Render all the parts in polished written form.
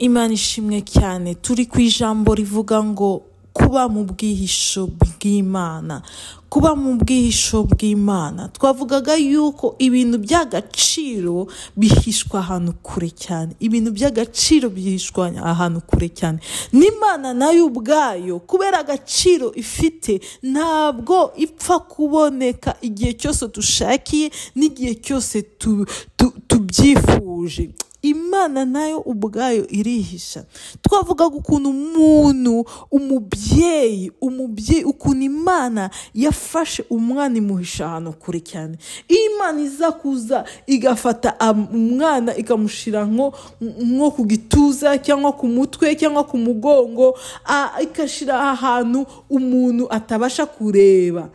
Imana ishimwe cyane. Turi ku ijambo rivuga ngo kuba mu bwihisho bw'Imana. Kuba mu bwihisho bw'Imana. Twavugaga yuko ibintu by'agaciro bihishwa ahantu kure cyane. Ibintu by'agaciro bihishwa ahantu kure cyane. N'Imana nayo ubwayo kubera agaciro ifite ntabwo ipfa kuboneka igihe cyose dushakiye n'igihe cyose tubyifuje. Imana nayo ubwayo irihisha. Twavugaga ukuntu umuntu, umubyeyi, ukuntu Imana yafashe umwana imuhisha ahantu kure cyane. Imana iza kuza igafata umwana ikamushira nko ku gituza cyangwa ku mutwe cyangwa ku mugongo, ikashira ahantu umuntu atabasha kureba.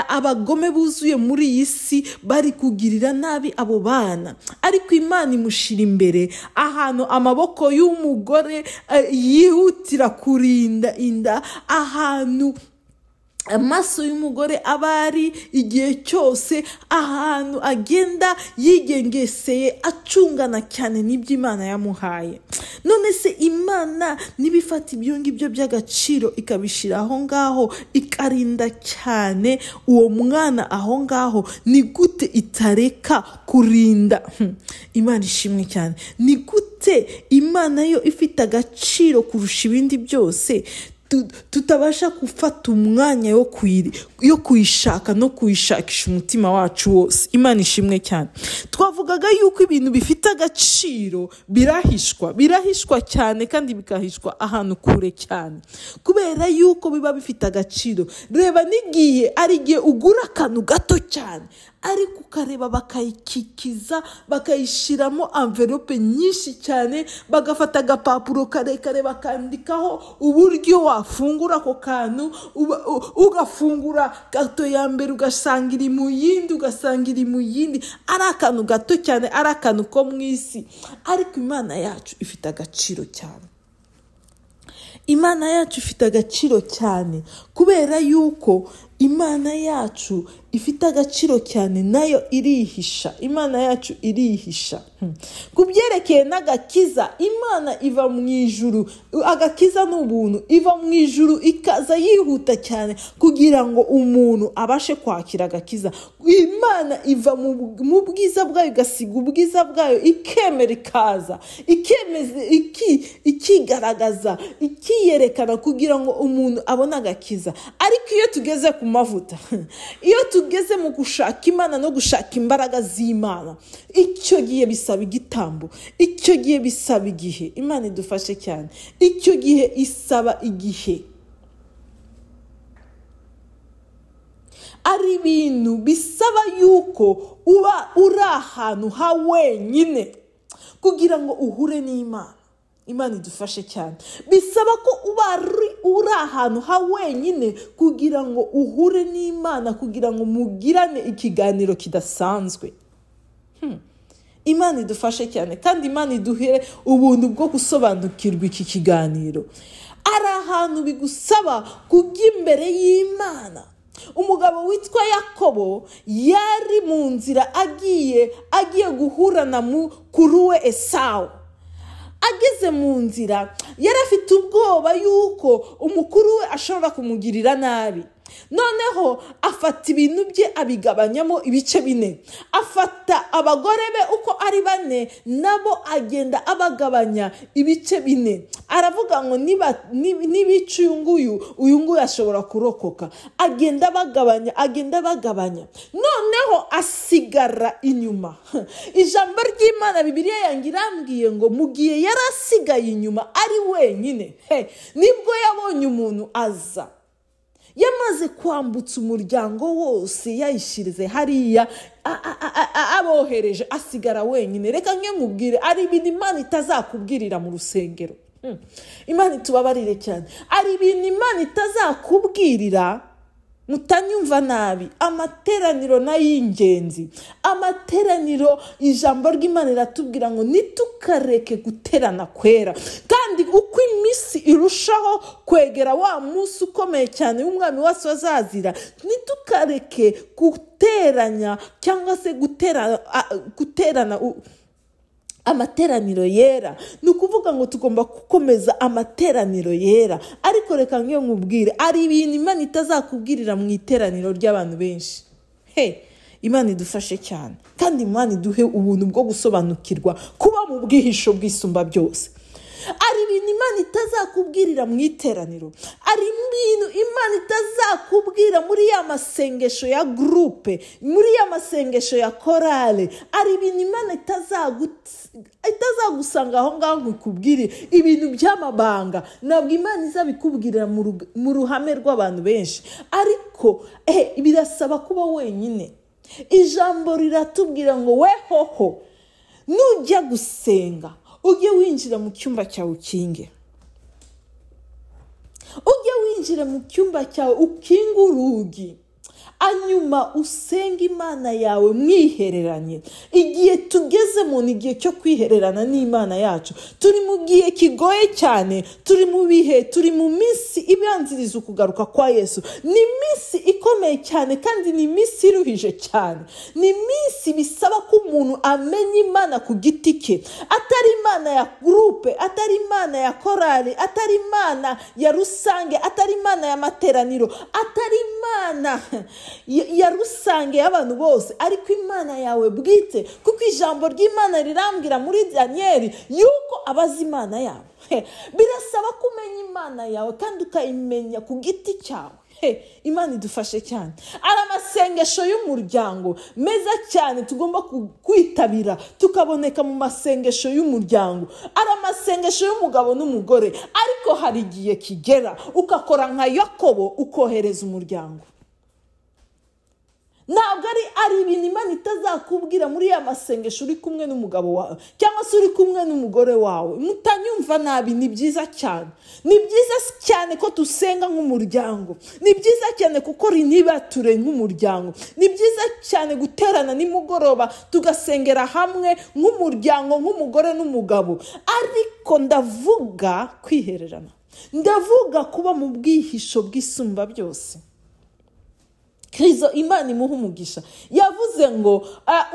Abagome buzuye muri iyi si bari kugirira nabi abo bana, ariko Imana imushira imbere ahantu amaboko y'umugore yihutira kurinda inda, ahantu amaso y'umugore aba ari igihe cyose, ahantu agenda yigengeseye acungana cyane n'ibyo Imana yamuhaye. None se Imana nibifata ibyo ngibyo by'agaciro ikabishira aho ngaho, ikarinda cyane uwo mwana aho ngaho, ni gute itareka kurinda? Imana ishimwe cyane. Ni gute Imana yo ifite agaciro kurusha ibindi byose tutabasha gufata umwanya yo kuyishaka no kuyishakisha umutima wacu wose? Imana ishimwe cyane. Twavugaga yuko ibintu bifite agaciro birahishwa cyane kandi bikahishwa ahantu kure cyane, kubera yuko biba bifite agaciro. Reba n'igihe ari igihe ugura akantu gato cyane, ariko ukareba bakayikikiza, bakayishiramo envelope nyinshi cyane, bagafata agapapuro karekare bakandikaho uburyo wafungura ako kantu, ugafungura gato ya mbere ugasanga iri mu yindi, ugasanga iri mu yindi. Ari akantu gato cyane, ari akantu ko mu isi, ariko Imana yacu ifite agaciro cyane. Imana yacu ifite agaciro cyane, kubera yuko Imana yacu ifite agaciro cyane, nayo irihisha. Imana yacu irihisha. Ku byerekeye n'agakiza, Imana iva mu ijuru. Agakiza ni ubuntu, iva mu ijuru ikaza yihuta cyane kugira ngo umuntu abashe kwakira agakiza. Imana iva mu bwiza bwayo, igasiga ubwiza bwayo, ikemera ikaza, ikemeza, ikigaragaza, ikiyerekana kugira ngo umuntu abone agakiza. Ariko iyo tugeze ku mavuta, iyo tugeze mu gushaka Imana no gushaka imbaraga z'Imana, icyo gihe bisaba igitambo, icyo gihe bisaba igihe. Imana idufashe cyane. Icyo gihe isaba igihe. Ari ibintu bisaba yuko uba uri ahantu ha wenyine kugira ngo uhure n'Imana. Imana idufashe cyane. Bisaba ko uba uri ahantu ha wenyine kugira ngo uhure n'Imana, kugira ngo mugirane ikiganiro kidasanzwe. Imana idufashe cyane, kandi Imana iduhere ubuntu bwo gusobanukirwa iki kiganiro. Ari ahantu bigusaba kujya imbere y'Imana. Umugabo witwa Yakobo yari mu nzira agiye guhura na mukuru we Esawu. Ageze mu nzira yari afite ubwoba yuko umukuru we ashobora kumugirira nabi. Noneho afata ibintu bye abigabanyamo ibice bine. Afata abagore be uko ari bane, nabo agenda abagabanya ibice bine. Aravuga ngo nibica uyu nguyu ashobora kurokoka. Agenda abagabanya. Noneho asigara inyuma. Ijambo ry'Imana Bibiliya yanjye irambwiye ngo mu gihe yari asigaye inyuma ari wenyine, nibwo yabonye umuntu aza. Yamaze kwambutsa umuryango wose, yayishirize hariya, abohereje, asigara wenyine. Reka nkemubwire, ari ibintu Imana itazakubwirira mu rusengero. Imana itubabarire cyane. Ari ibintu Imana itazakubwirira, mutanyumva nabi. Amateraniro n'ay'ingenzi. Amateraniro, ijambo ry'Imana riratubwira ngo nitukareke guterana kwera. Kandi uko iminsi irushaho kwegera wa munsi ukomeye cyane w'umwami wacu azazira, nitukareke guteranya cyangwa se guterana Amateraniro yera ni ukuvuga ngo tugomba gukomeza amateraniro yera. Ariko reka nk'iyo nkubwire, ari ibintu Imana itazakubwirira mu iteraniro ry'abantu benshi. He, Imana idufashe cyane, kandi Imana iduhe ubuntu bwo gusobanukirwa kuba mu bwihisho bw'isumba byose. Ari ibintu Imana itazakubwirira mu iteraniro, ari ibintu Imana itazakubwira muri ya masengesho ya groupe, muri ya masengesho ya korale. Ari ibintu Imana itazagusanga aho ngaho ngo ikubwire ibintu by'amabanga. Ntabwo Imana izabikubwirira mu ruhame rw'abantu benshi, ariko birasaba kuba wenyine. Ijambo riratubwira ngo wehoho nujya gusenga ujye winjira mu cyumba cyawe ukinge, ujye winjira mu cyumba cyawe ukinge urugi, hanyuma usenge Imana yawe mwihereranye. Igihe tugezemo ni igihe cyo kwihererana n'Imana yacu. Turi mu gihe kigoye cyane, turi mu bihe, turi mu minsi ibanziriza ukugaruka kwa Yesu. Ni iminsi ikomeye cyane kandi ni iminsi iruhije cyane. Ni iminsi bisaba ko umuntu amenya Imana ku giti cye, atari Imana ya groupe, atari Imana ya korali, atari Imana ya rusange, atari Imana ya materaniro, atari Imana ya rusange y'abantu bose, ariko Imana yawe bwite. Kuko ijambo ry'Imana rirambwira muri Daniyeli yuko abazi Imana yawe. Birasaba kumenya Imana yawe kandi ukayimenya ku giti cyawe. Imana idufashe cyane. Ari amasengesho y'umuryango meza cyane tugomba kwitabira, tukaboneka mu masengesho y'umuryango. Ari amasengesho y'umugabo n'umugore, ariko hari igihe kigera ukakora nka Yakobo ukohereza umuryango. Ntabwo ari ibintu Imana itazakubwira muri ya masengesho uri kumwe n'umugabo wawe cyangwa se uri kumwe n'umugore wawe. Mutanyumva nabi, ni byiza cyane, ni byiza cyane ko dusenga nk'umuryango, ni byiza cyane gukora intibature nk'umuryango, ni byiza cyane guterana nimugoroba tugasengera hamwe nk'umuryango, nk'umugore n'umugabo. Ariko ndavuga kwihererana, ndavuga kuba mu bwihisho bw'isumba byose. Kristo Imana imuha umugisha yavuze ngo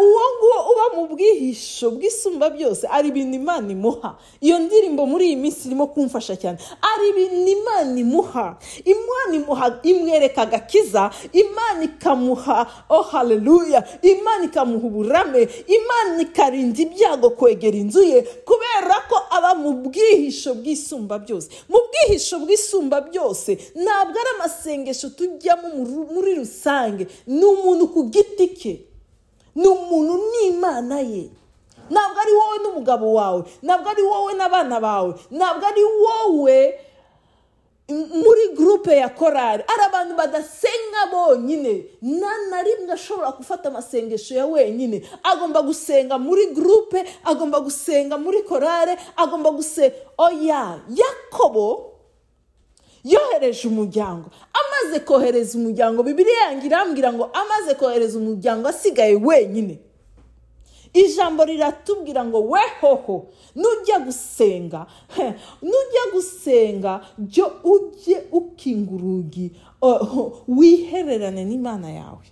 uwo nguwo uba mu bwihisho bw'isumba byose ari ibintu Imana imuha. Iyo ndirimbo muri iyi minsi irimo kumfasha cyane. Ari ibintu Imana imuha, Imana imuha, imwereka agakiza, Imana ikamuha, oh haleluya, Imana ikamuha uburame, Imana ikarinda ibyago kwegera inzu ye, kubera ko aba mu bwihisho bw'isumba byose. Mu bwihisho bw'isumba byose ntabwo ari amasengesho tujyamo muri rusange. Ni umuntu ku giti cye, ni umuntu n'Imana ye. Ntabwo ari wowe n'umugabo wawe, ntabwo ari wowe n'abana bawe, ntabwo ari wowe muri groupe ya korali. Ari abantu badasenga bonyine, nta na rimwe ashobora gufata amasengesho ya wenyine. Agomba gusenga muri groupe, agomba gusenga muri korale, agomba gusenga. Oya, Yakobo yohereje umuryango. Amaze kohereza umuryango, Bibiliya yanjye irambwira ngo amaze kohereza umuryango asigaye wenyine. Ijambo riratubwira ngo wehoho nujya gusenga, nujya gusenga jyo ujye ukinga urugi, wihererane n'Imana yawe.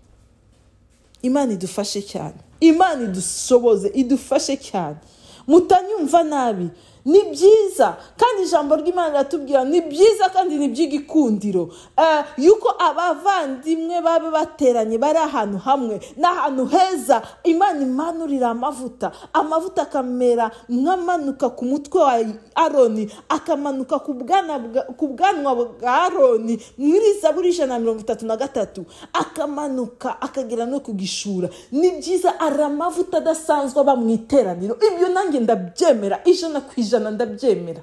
Imana idufashe cyane, Imana idushoboze, idufashe cyane. Mutanyumva nabi, ni byiza kandi ijambo ry'Imana riratubwira ni byiza kandi ni iby'igikundiro yuko abavandimwe babe bateranye bari ahantu hamwe n'ahantu heza. Imana imanurira amavuta, amavuta akamera nk'amanuka ku mutwe wa Aroni, akamanuka ku bwanwa bwa Aroni muri Zaburi 133, akamanuka akagera no kugishura. Ni byiza, ari amavuta adasanzwe aba mu iteraniro. Ibyo nanjye ndabyemera 100% ndabyemera.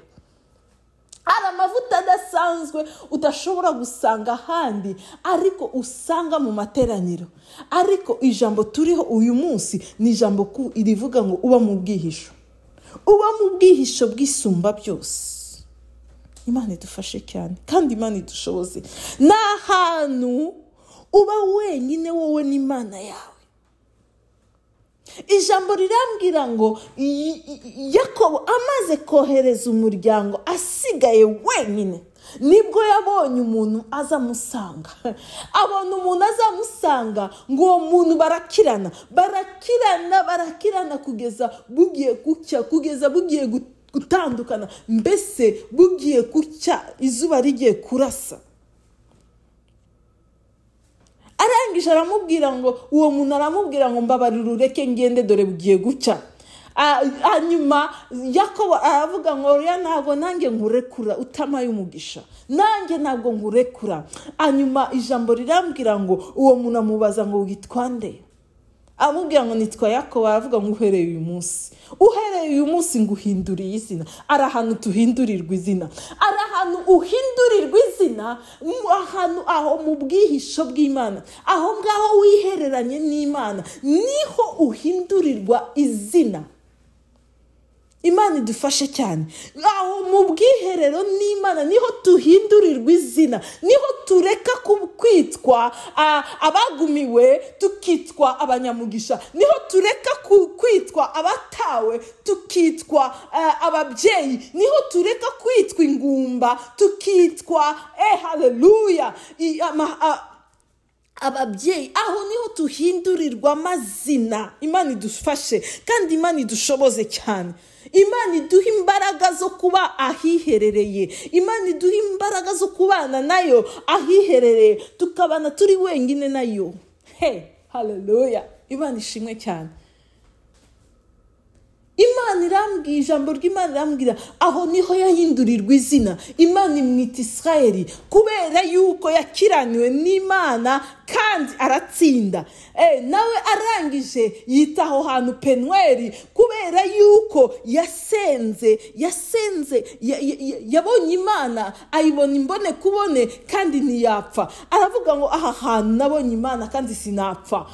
Ari amavuta adasanzwe udashobora gusanga ahandi, ariko usanga mu materaniro. Ariko ijambo turiho uyu munsi ni ijambo rivuga ngo uba mu bwihisho, uba mu bwihisho bw'isumba byose. Imana idufashe cyane kandi Imana idushoboze. Ni ahantu uba wenyine wowe n'Imana yawe. Ijambo rirambwira ngo Yakobo amaze kohereza umuryango asigaye wenyine, nibwo yabonye umuntu azamusanga. Abona umuntu azamusanga, ngo uwo muntu barakirana barakirana barakirana kugeza bugiye gucya, kugeza bugiye gutandukana, mbese bugiye gucya, izuba rigiye kurasa. Arangije aramubwira ngo, uwo muntu aramubwira ngo mbabarira ureke ngende dore bugiye gucya. Hanyuma Yakobo aravuga ngo oya, ntabwo nanjye nkurekura utamaye umugisha, nanjye ntabwo nkurekura. Hanyuma ijambo rirambwira ngo uwo muntu amubaza ngo witwa nde? Amubwira ngo nitwa Yakobo. Aravuga ngo uhereye uyu munsi nguhinduriye izina. Ari ahantu tuhindurirwa izina, ari ahantu uhindurirwa izina, ahantu aho mu bwihisho bw'Imana, aho ngaho wihereranye n'Imana, niho uhindurirwa izina. Imana idufashe cyane. Aho mu bwiherero n'Imana niho tuhindurirwa izina, niho tureka kwitwa abagumiwe tukitwa abanyamugisha, niho tureka kwitwa abatawe tukitwa ababyeyi, niho tureka kwitwa ingumba tukitwa haleluya ababyeyi. Aho niho tuhindurirwa amazina. Imana idufashe kandi Imana idushoboze cyane. Imana iduha imbaraga zo kuba ahiherereye, Imana iduha imbaraga zo kubana nayo ahiherereye, tukabana turi wenyine nayo. Hey, haleluya! Imana ishimwe cyane. Imana irambwira, ijambo ry'Imana irambwira aho niho yahindurirwa izina. Imana imwita Israeli kubera yuko yakiraniwe n'Imana kandi aratsinda. Nawe arangije yita aho hantu Penueli kubera yuko yasenze yabonye Imana, ayibona imbone kubone kandi ntiyapfa. Aravuga ngo aha hantu nabonye Imana kandi sinapfa.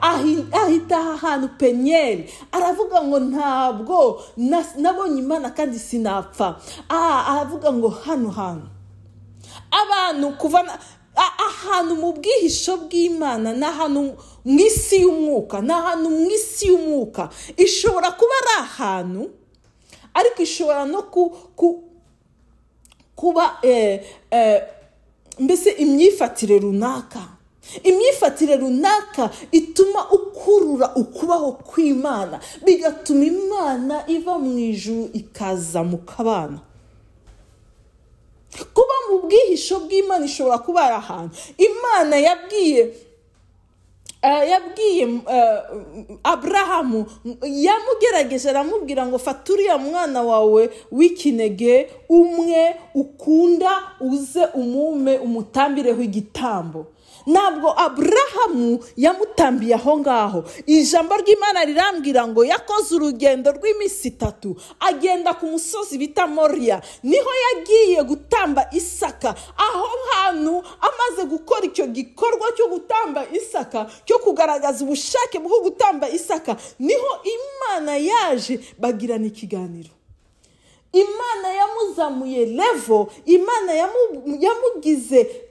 Ahita aha hantu Penieli, aravuga ngo ntabwo nabonye Imana kandi sinapfa. Aravuga ngo hano hantu abantu kuva ahantu mu bwihisho bw'Imana, ni ahantu mu isi y'umwuka, ni ahantu mu isi y'umwuka. Ishobora kuba ari ahantu, ariko ishobora no kuba mbese imyifatire runaka, imyifatire runaka ituma ukurura ukubaho kw'Imana, bigatuma Imana iva mu ijuru ikaza mu kabana. Kuba mu bwihisho bw'Imana ishobora kuba ari ahantu Imana yabwiye Abrahamu, yamugerageje aramubwira ngo fata uriya mwana wawe w'ikinege umwe ukunda, uze umume umutambireho igitambo. Ntabwo Abrahamu yamutambiye aho ngaho. Ijambo ry'Imana rirambwira ngo yakoze urugendo rw'iminsi 3 agenda ku musozi bita Moriya, niho yagiye gutamba Isaka. Aho hantu amaze gukora icyo gikorwa cyo gutamba Isaka, cyo kugaragaza ubushake bwo gutamba Isaka, niho Imana yaje bagirana ikiganiro. Imana yamuzamuye level, Imana yamugize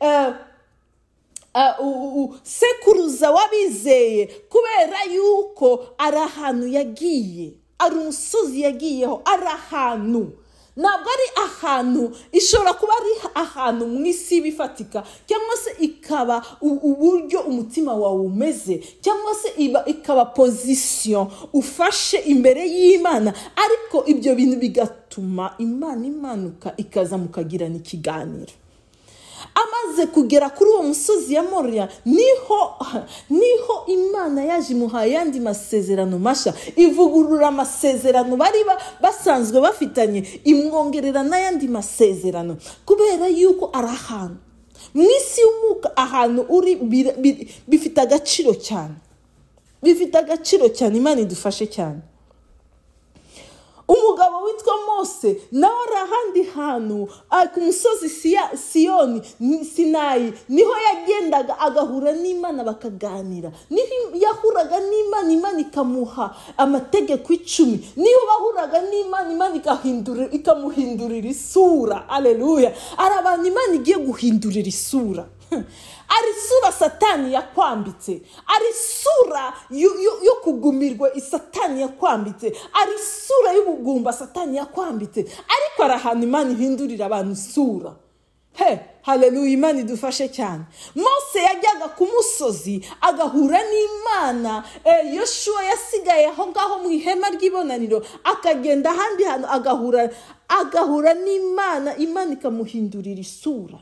sekuruza wabizeye kubera yuko ari ahantu yagiye, ari umusozi yagiyeho, ari ahantu. Ntabwo ari ahantu, ishobora kuba ari ahantu mu isi bifatika, cyangwa se ikaba uburyo umutima wawe umeze, cyangwa se ikaba position ufashe imbere y'Imana, ariko ibyo bintu bigatuma Imana imanuka ikaza mukagirana ikiganiro. Amaze kugera kuri uwo musozi ya Moriya, niho Imana yaje imuha ayandi masezerano masha, ivugurura amasezerano bari basanzwe bafitanye, imwongerera n'ayandi masezerano, kubera yuko ari ahantu mu isi y'umwuka, ahantu uri bifite agaciro cyane, bifite agaciro cyane. Imana idufashe cyane. Umugabo witwa Mose nawe ari ahandi hantu ku musozi Siyoni, Sinayi, niho yagendaga agahura n'Imana bakaganira, niho yahuraga n'Imana, Imana ikamuha amategeko 10, niho bahuraga n'Imana, Imana ikamuhindurira isura. Haleluya! Ari abantu Imana igiye guhindurira isura. Ari isura Satani yakwambitse, ari isura yo kugumirwa Satani yakwambitse, ari isura y'ubugumba Satani yakwambitse, ariko ari ahantu Imana ihindurira abantu isura. He, haleluya, Imana idufashe cyane. Mose yajyaga ku musozi agahura n'Imana. Yoshuwa yasigaye aho ngaho mu ihema ry'ibonaniro, akagenda ahandi hantu agahura n'Imana, Imana ikamuhindurira isura.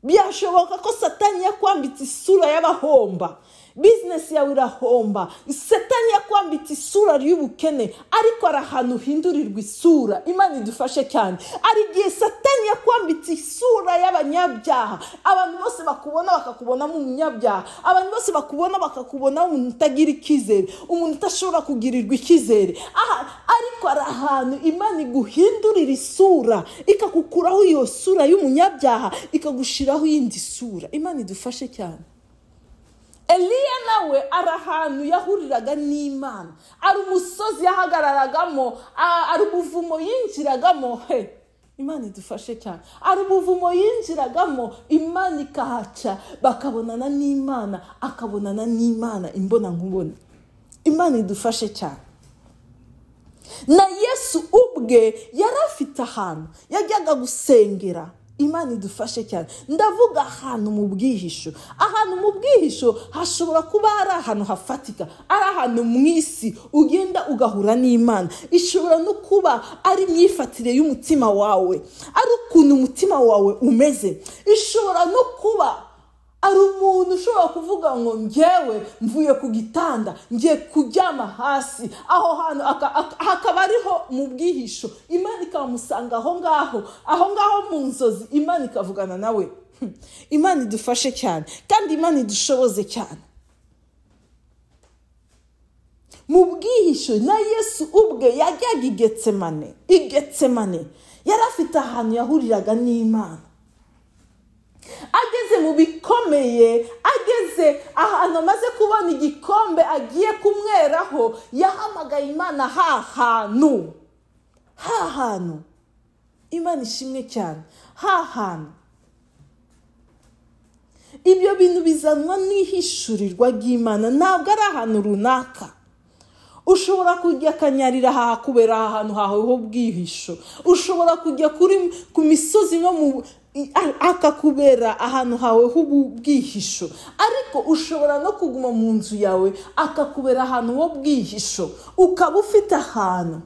Byashoboka ko Satani yakwambitse isura y'abahomba, bizinesi yawe irahomba, Satani yakwambitse isura y'ubukene, ariko ari ahantu uhindurirwa isura. Imana idufashe cyane. Ari igihe Satani yakwambitse isura y'abanyabyaha, abantu bose bakubona bakakubonamo umunyabyaha, abantu bose bakubona bakakubona umuntu utagira icyizere, umuntu udashobora kugirirwa icyizere. Aha, ariko ari ahantu Imana iguhindurira isura, ikakukuraho iyo sura y'umunyabyaha, ikagushiraho iyindi sura. Imana idufashe cyane. Eliya nawe ari ahantu yahuriraga n'Imana, ari umusozi yahagararagamo, ari ubuvumo yinjiragamo. He, Imana idufashe cyane. Ari ubuvumo yinjiragamo, Imana ikahaca, bakabonana n'Imana, akabonana n'Imana imbona nkubone. Imana idufashe cyane. Na Yesu ubwe yari afite ahantu yajyaga gusengera. Imana idufashe cyane. Ndavuga ahantu mu bwihisho. Ahantu mu bwihisho hashobora kuba ari ahantu hafatika, ari ahantu mu isi ugenda ugahura n'Imana. Ishobora no kuba ari imyifatire y'umutima wawe, ari ukuntu umutima wawe umeze. Ishobora no kuba ari umuntu ushobora kuvuga ngo njyewe mvuye ku gitanda ngiye kuryama hasi, aho hantu hakaba ariho mu bwihisho, Imana ikamusanga aho ngaho, aho ngaho mu nzozi, Imana ikavugana nawe. Imana idufashe cyane, kandi Imana idushoboze cyane. Mu bwihisho na Yesu ubwe yajyaga i Getsemane, yari afite ahantu yahuriraga n'Imana. Ageze mu bikomeye, ageze ahantu amaze kubona igikombe agiye kumweraho, yahamagaye Imana ha hantu. Imana ishimwe cyane. Ha hantu. Ibyo bintu bizanwa n'ihishurirwa ry'Imana, ntabwo ari ahantu runaka. Ushobora kujya Kanyarira hakubera ahantu hawe ho bwihisho, ushobora kujya ku misozi no mu akakubera ahantu hawe h'ubwihisho, ariko ushobora no kuguma mu nzu yawe akakubera ahantu ho bwihisho, ukaba ufite ahantu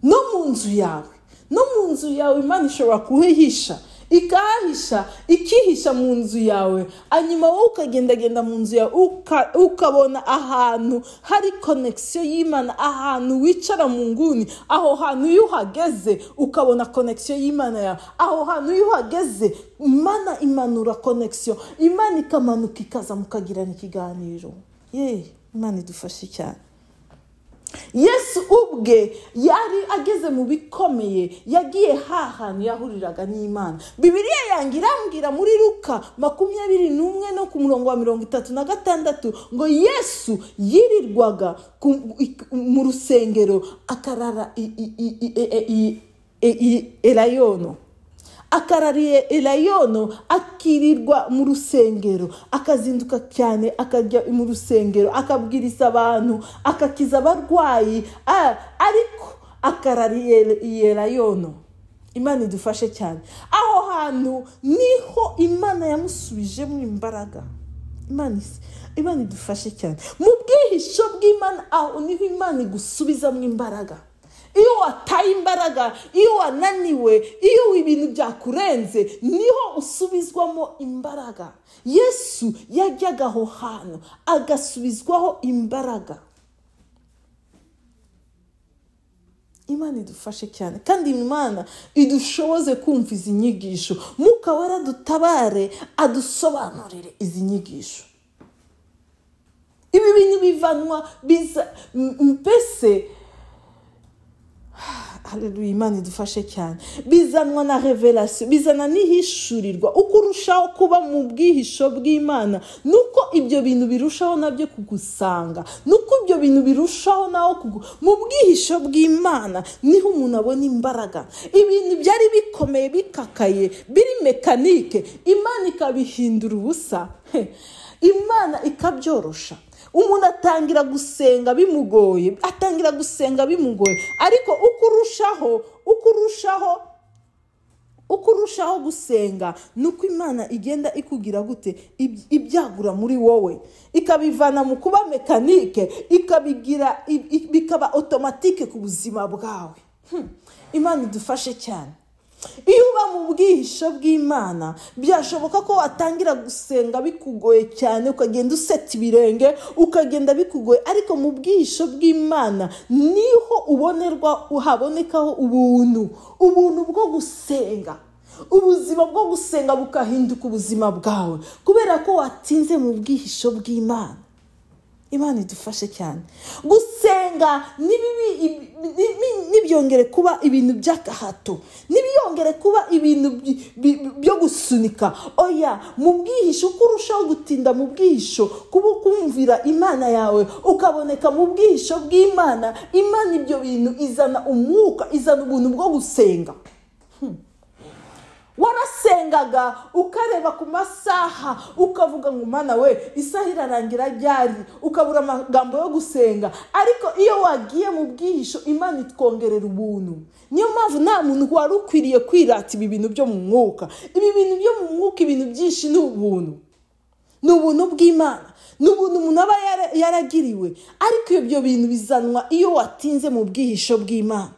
no mu nzu yawe. No mu nzu yawe Imana ishobora kuhihisha, ikahisha, ikihisha mu nzu yawe, hanyuma wowe ukagendagenda mu nzu yawe ukabona ahantu hari connection y'Imana, ahantu wicara mu nguni, aho hantu iyo uhageze ukabona connection y'Imana yawe, aho hantu iyo uhageze Imana imanura connection, Imana ikamanuka ikaza mukagirana ikiganiro. Imana idufashe cyane. Yesu ubwe yari ageze mu bikomeye, yagiye hahantu yahuriraga n'Imana. Bibiliya yanjye irambwira muri Luka 21 no ku murongo wa 36 ngo Yesu yirirwaga mu rusengero akarara elayono. Akarariye elayono, akirirwa mu rusengero, akazinduka cyane akajya mu rusengero, akabwiriza abantu, akakiza abarwayi, ariko akarariye elayono. Imana idufashe cyane. Aho hantu niho Imana yamusubijemo imbaraga. Imana idufashe cyane. Mu bwihisho bw'Imana aho niho Imana igusubizamo imbaraga. Iyo wataye imbaraga, iyo wananiwe, iyo ibintu byakurenze, niho usubizwamo imbaraga. Yesu yajyaga aho hantu agasubizwaho imbaraga. Imana idufashe cyane, kandi Imana idushoboze kumva izi nyigisho. Mwuka Wera dutabare, adusobanurire izi nyigisho. Ibi bintu bivanwa biza mbese. Haleluya, Imana idufashe cyane. Bizanwa na revelation, bizana n'ihishurirwa. Uko urushaho kuba mu bwihisho bw'Imana, nuko ibyo bintu birushaho nabyo kugusanga, nuko ibyo bintu birushaho naho mu bwihisho bw'Imana niho umuntu abona imbaraga. Ibintu byari bikomeye bikakaye biri mekanike, Imana ikabihindura ubusa, Imana ikabyorosha. Umuntu atangira gusenga bimugoye, ariko uko urushaho gusenga, nuko Imana igenda ikugira gute, ibyagura muri wowe, ikabivana mu kuba mekanike, ikabigira bikaba automatique ku buzima bwawe. Imana idufashe cyane. Iyo uba mu bwihisho bw'Imana, byashoboka ko watangira gusenga bikugoye cyane, ukagenda useta ibirenge, ukagenda bikugoye, ariko mu bwihisho bw'Imana niho ubonerwa, habonekaho ubuntu bwo gusenga. Ubuzima bwo gusenga bukahinduka ubuzima bwawe kubera ko watinze mu bwihisho bw'Imana. Imana idufashe cyane. Gusenga nibyongere kuba ibintu by'agahato, nibyongere kuba ibintu byo gusunika. Oya, mu bwihisho, uko urushaho gutinda mu bwihisho, kuba kumvira Imana yawe, ukaboneka mu bwihisho bw'Imana, Imana ibyo bintu izana umwuka, izana ubuntu bwo gusenga. Warasengaga ukareba ku masaha, ukavuga ngo Mana we, isaha irarangira ryari, ukabura amagambo yo gusenga. Ariko iyo wagiye mu bwihisho, Imana itwongerera ubuntu. Niyo mpamvu nta muntu wari ukwiriye kwirata ibi bintu byo mu mwuka. Ibi bintu byo mu mwuka, ibintu byinshi ni ubuntu, ni ubuntu bw'Imana, ni ubuntu umuntu aba yaragiriwe. Ariko ibyo bintu bizanwa iyo watinze mu bwihisho bw'Imana.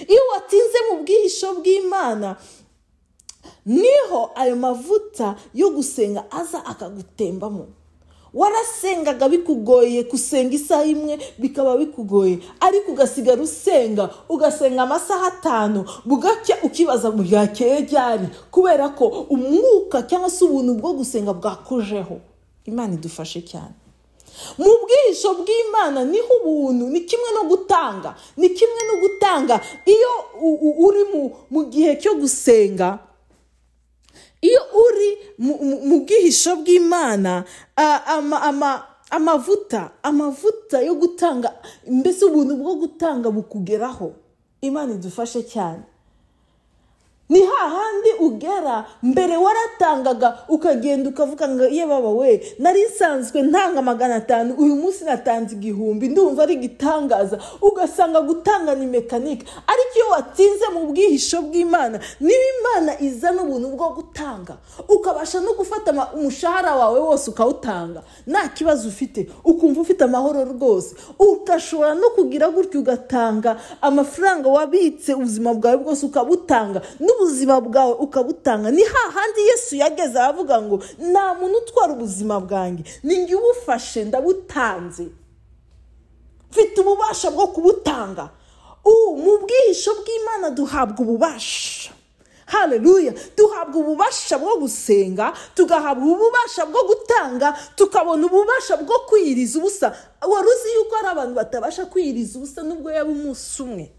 Iyo watinze mu bwihisho bw'Imana, niho ayo mavuta yo gusenga aza akagutembamo. Warasengaga bikugoye, gusenga isaha imwe bikaba bikugoye, ariko ugasigara usenga, ugasenga amasaha 5, bugacya ukibaza bwakeye ryari, kubera ko umwuka cyangwa se ubuntu bwo gusenga bwakujeho. Imana idufashe cyane. Mu bwihisho bw'Imana niho ubuntu, ni kimwe no gutanga, ni kimwe no gutanga. Iyo uri mu gihe cyo gusenga, iyo uri mu bwihisho bw'Imana, amavuta yo gutanga, mbese ubuntu bwo gutanga bukugeraho. Imana idufashe cyane. Ni hahandi ugera, mbere waratangaga ukagenda ukavuga ngo ye baba we, nari nsanzwe ntanga 500, uyu munsi natanze 1000, ndumva ari gitangaza. Ugasanga gutanga ni mekanike. Ariko iyo watinze mu bwihisho bw'Imana, niba Imana izana ubuntu bwo gutanga, ukabasha no gufata umushahara wawe wose ukawutanga nta kibazo ufite, ukumva ufite amahoro rwose, ukashobora no kugira gutyo ugatanga amafaranga wabitse ubuzima bwawe bwose ukabutanga, ubuzima bwawe ukabutanga. Ni hahandi Yesu yageze avuga ngo nta muntu utwara ubuzima bwanjye, ni njye ubufashe, ndabutanze, mfite ububasha bwo kubutanga. Mu bwihisho bw'Imana duhabwa ububasha. Haleluya, duhabwa ububasha bwo gusenga, tugahabwa ububasha bwo gutanga, tukabona ububasha bwo kwiyiriza ubusa. Wari uzi yuko hari abantu batabasha kwiyiriza ubusa nubwo yaba umunsi umwe,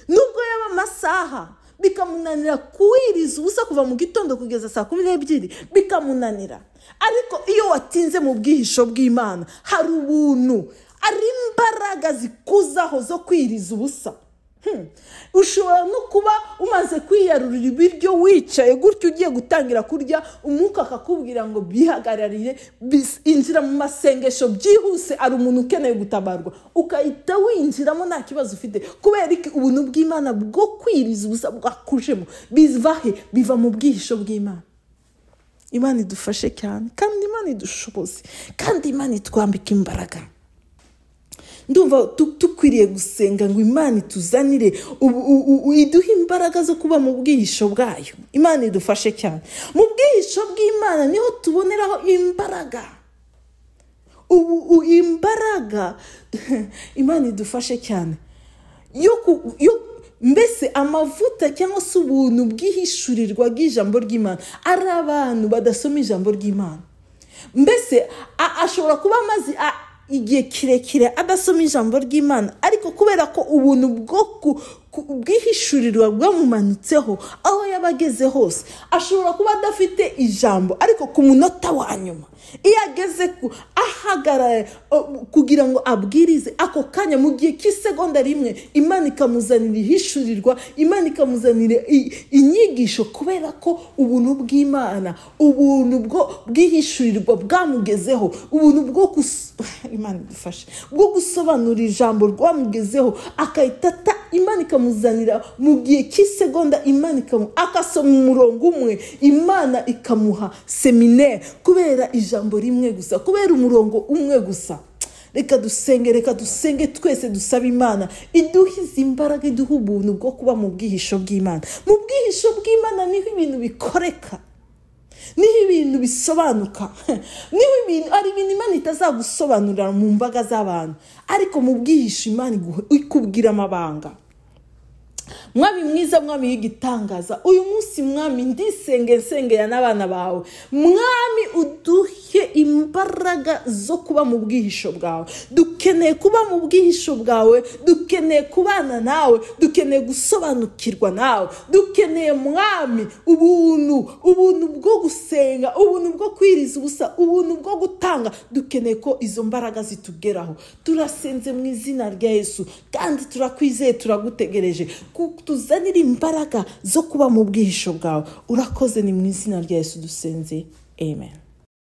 nubwo yaba amasaha, bikamunanira kuwiriza ubusa kuva mu gitondo kugeza saa 12, bikamunanira. Ariko iyo watinze mu bwihisho bw'Imana, hari ubuntu, ari imbaraga zikuzaho zo kwiriza ubusa. Ushobora no kuba umaze kwiyarurira ibiryo, wicaye gutyo ugiye gutangira kurya, umwuka akakubwira ngo bihagararire, injira mu masengesho byihuse, ari umuntu ukeneye gutabarwa, ukahita winjiramo nta kibazo ufite. Kubera iki? Ubuntu bw'Imana bwo kwiriza ubusa bwakujemo. Biva he? Biva mu bwihisho bw'Imana. Imana idufashe cyane, kandi Imana idushoboze, kandi Imana itwambika imbaraga. Ndumva tukwiriye gusenga ngo Imana ituzanire, iduhe imbaraga zo kuba mu bwihisho bwayo. Imana idufashe cyane. Mu bwihisho bw'Imana niho tuboneraho imbaraga. Imbaraga Imana idufashe cyane. Mbese amavuta cyangwa se ubuntu bwihishurirwa bw'ijambo ry'Imana, ari abantu badasoma ijambo ry'Imana. Mbese ashobora kuba amazi igihe kirekire adasoma ijambo ry'Imana, ariko kubera ko ubuntu bwo Ubwihishurirwa bwamumanutseho aho yaba ageze hose. Ashobora kuba adafite ijambo, ariko ku munota wa nyuma iyo ageze ahagarara kugira ngo abwirize, ako kanya mu gihe cy'isegonda rimwe Imana ikamuzanira ihishurirwa, Imana ikamuzanira inyigisho, kubera ko ubuntu bw'Imana, ubuntu bwo bwihishurirwa bwamugezeho, ubuntu bwo Imana idufashe, bwo gusobanura ijambo rwamugezeho, akahita Imana ikamuzanira mu gihe cy'isegonda, Imana agasoma umurongo umwe, Imana ikamuha séminaire kubera ijambo rimwe gusa, kubera umurongo umwe gusa. Reka dusenge, reka dusenge twese, dusaba Imana iduhe izi mbaraga, iduhe ubuntu bwo kuba mu bwihisho bw'Imana. Mu bwihisho bw'Imana niho ibintu bikoreka, niho ibintu bisobanuka, niho ibintu ari ibintu Imana itazagusobanurira mu mbaga z'abantu, ariko mu bwihisho Imana ikubwira amabanga. Mwami mwiza, Mwami w'igitangaza, uyu munsi Mwami ndisenge, nsengera n'abana bawe. Mwami, uduhe imbaraga zo kuba mu bwihisho bwawe. Dukeneye kuba mu bwihisho bwawe, dukeneye kubana nawe, dukeneye gusobanukirwa nawe, dukeneye Mwami ubuntu, ubuntu bwo gusenga, ubuntu bwo kwiriza ubusa, ubuntu bwo gutanga. Dukeneye ko izo mbaraga zitugeraho. Turasenze mu izina rya Yesu, kandi turakwizeye, turagutegereje tuzanire imbaraga zo kuba mu bwihisho bwawe. Urakoze, ni mu izina rya Yesu dusenze, amen.